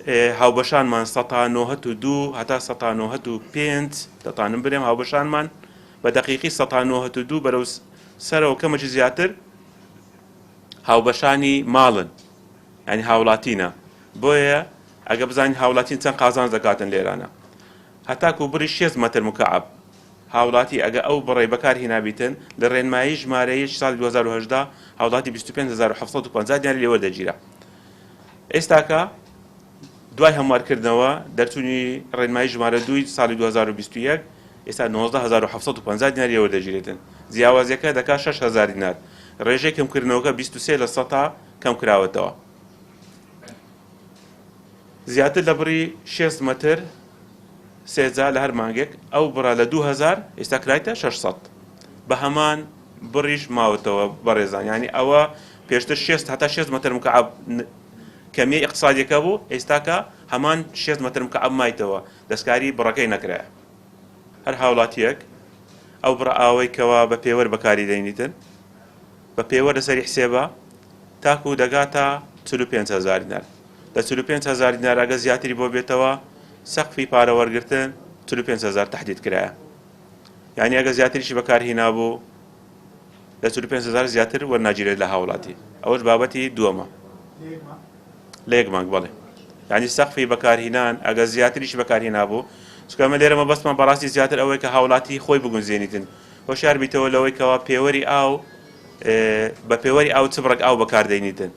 هاوبەشانمان سەتا نۆهەت و دوو هەتا سەتا نۆهەت و پێنج دەتوانم برێم هاوبەشانمان بە دەقیقی سەتا نۆهەت و دوو بەرەو سەرەوە کەمەکی زیاتر هاوبەشانی ماڵن یعنی هاوڵاتینە بۆیە ئەگە بزانین هاوڵاتین چەند قازانج دەکاتن لێرانە هەتاکو بڕی شێست مەتر مکعب هاوڵاتی ئەگە ئەو بڕەی بەکار هینابیتن لە ڕێنمایی ژمارە یەک ساڵی 2018 هاوڵاتی 25750 دیناری لێ وەردەگیرا ئێستاکە دوای هەموارکردنەوە دەرچوونی ڕێنمایی ژمارە دووی ساڵی 2021 ئێستا 19750 دیناری لێ وەردەگیرێتن جیاوازیەکە دەکات 6000 دینار ڕێژەی کەمکردنەوەکە 23 لە سەتا کەم کراوەتەوە زیاتر لە بڕی 6 مەتر سێجا لە هەر مانگێک ئەو بڕە لە 2000 ئێستا کرایتە 600 بە هەمان بڕیش ماوەتەوە بەڕێزان یانی ئەوە پێشتر شێست هەتا شێست مەتر مکعب کەمیە ئیقتسادیەکە بوو ئێستاکە هەمان شێست مەتر مکعب مایتەوە دەستکاری بڕەکەی نەکرایە هەر هاوڵاتیەک ئەو بڕە ئاوەی کەوا بە پێوەر بەکاری دەینیتن بە پێوەر لەسەری حسێبە تاکو دەگاتە 45 هزار دینار لە 45 هزار دینار ئەگە زیاتری بۆ بێتەوە سەقفی پارە وەرگرتن 45 هزار تحدید کرایە یانی ئەگەر زیاتریشی بەکار هینابوو لە 45 هەزار زیاتر وەرناگیرێت لە هاوڵاتی ئەوەش بابەتی دووەمە لە یەک مانگ بەڵێ یعنی سەقفی بەکارهینان ئەگەر زیاتریش بەکارهێنابوو چونکە ئەمە لێرە مەبەستمان بەڕاستی زیاتر ئەوەی کە هاوڵاتی خۆی بگونجێنیتن هۆشیار بیتەوە لەوەی کەوا پێوەری ئاو بە پێوەری ئاو چ بڕێک ئاو بەکاردێنیتن.